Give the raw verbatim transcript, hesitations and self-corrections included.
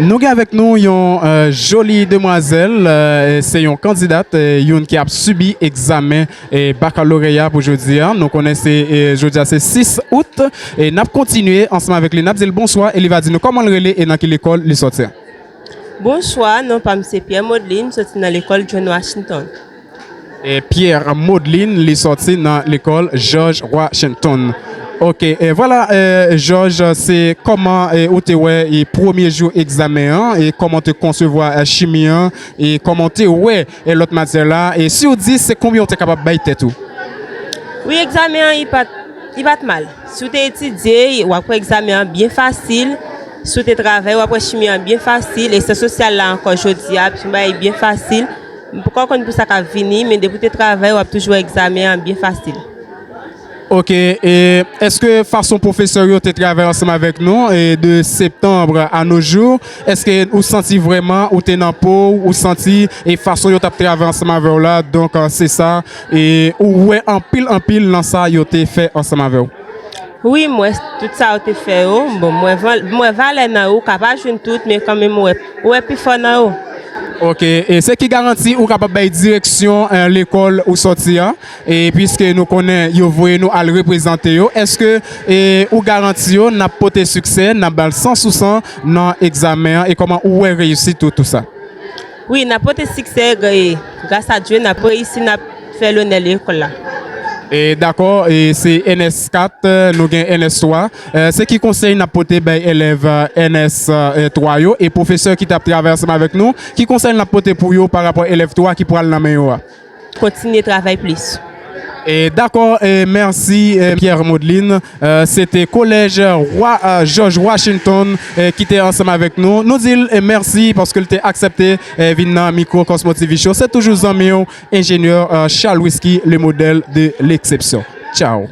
Nou gen avèk nou yon, eh, joli demwazèl, eh, se yon kandidat, eh, youn ki ap sibi egzamen, eh, bakaloreya pou jodi a. Nou konnen se, eh, jodi a se sis out, e n ap kontinye ansanm avèk li. N ap di l bonswa e li va di nou kòman l rele e nan ki lekòl li sòti. Bonswa, non pa m se Pierre Maudeline, m soti nan lekòl John Washington. E Pierre Maudeline, li sòti nan lekòl George Washington. Ok, e vwala, eh, George, se kòman, eh, ou te wè, eh, premye jou egzamen an, e kòman w te konsevwa, eh, chimi an, e kòman w te wè, eh, lòt matyè la, e si w dis, se konbyen w te kapab bay tèt ou? Wi, egzamen an, li pa t, li pa t mal. Si w te etidye, w ap wè egzamen an byen fasil. Si w te travay, w ap wè chimi an byen fasil. E syans sosyal la ankò jodi a, se yon bagay byen fasil. M poko konn pou sa k ap vini, men depi w te travay, w ap toujou wè egzamen an byen fasil. Ok, e èske fason pwofesè yo te travay ansanm avèk nou, e de septanm a nos jours, èske ou santi vrèman ou te nan po w, ou santi e fason yo t ap travay ansanm avè w la, donk, eh, se sa, e ou wè anpil, anpil nan sa yo te fè ansanm avè w? Wi, m wè tout sa yo te fè yo. Bon, m wè val-, m wè valè nan yo, ou ka pa jwenn tout, men kanmenm ou wè, ou wè pifò nan yo. Ok, e se ki garanti ou kapab bay direksyon, eh, lekòl ou sòti a? E piske nou konnen yo voye nou al reprezante yo, èske, eh, ou garanti yo n ap pote siksè, n ap ba l san sou san nan egzamen an, e kòman ou wè reyisit ou tou sa? Wi, n ap pote siksè, e gras a Dye, n ap reyisi, n ap fè lonè lekòl la. E dakò, e se N S kat, eh, nou gen N S twa. Eh, se ki konsèy n ap pote bay elèv, eh, N S twa yo e pwofesè ki t ap travay ansanm avèk nou? Ki konsèy n ap pote pou yo pa rapò elèv twa ki pral nan men yo a? Kontinye travay plis. E dakò, e mèsi, e Pierre Maudeline. Eh, se te kolèj Wa-, eh, George Washington, eh, ki te ansanm avèk nou. Nou di l, eh, mèsi paske l te aksepte, eh, vin nan mikwo Cosmo T V Show. Se toujou zanmi w, enjenyè, eh, Charles Whisky, le modèle de l'exception. Tchao.